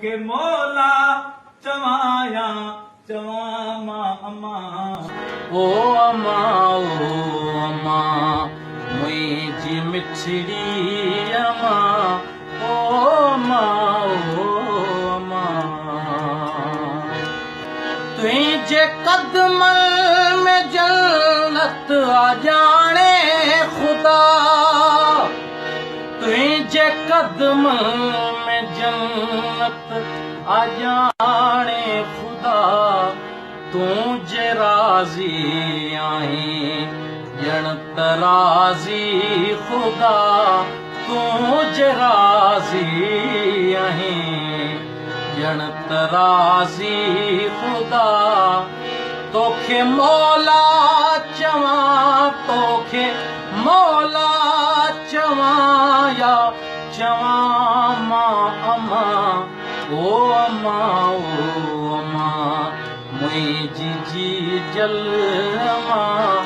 توکي مولا چوان يا چوان مان امان. او امان او امان منهنجي مٺڙي امان او امان او امان. تنهنجي قدمن ۾ جنت آ ڄاڻي خدا. تنهنجي قدمن ۾ جنت آ ڄاڻي خدا. تون جي راضي آهين ڄڻ ته راضي خدا. تون جي راضي آهين ڄڻ ته راضي خدا. توکي مولا چوان توکي مولا چوان يا چوان مان امان او امان او امان منهنجي جيجل امان.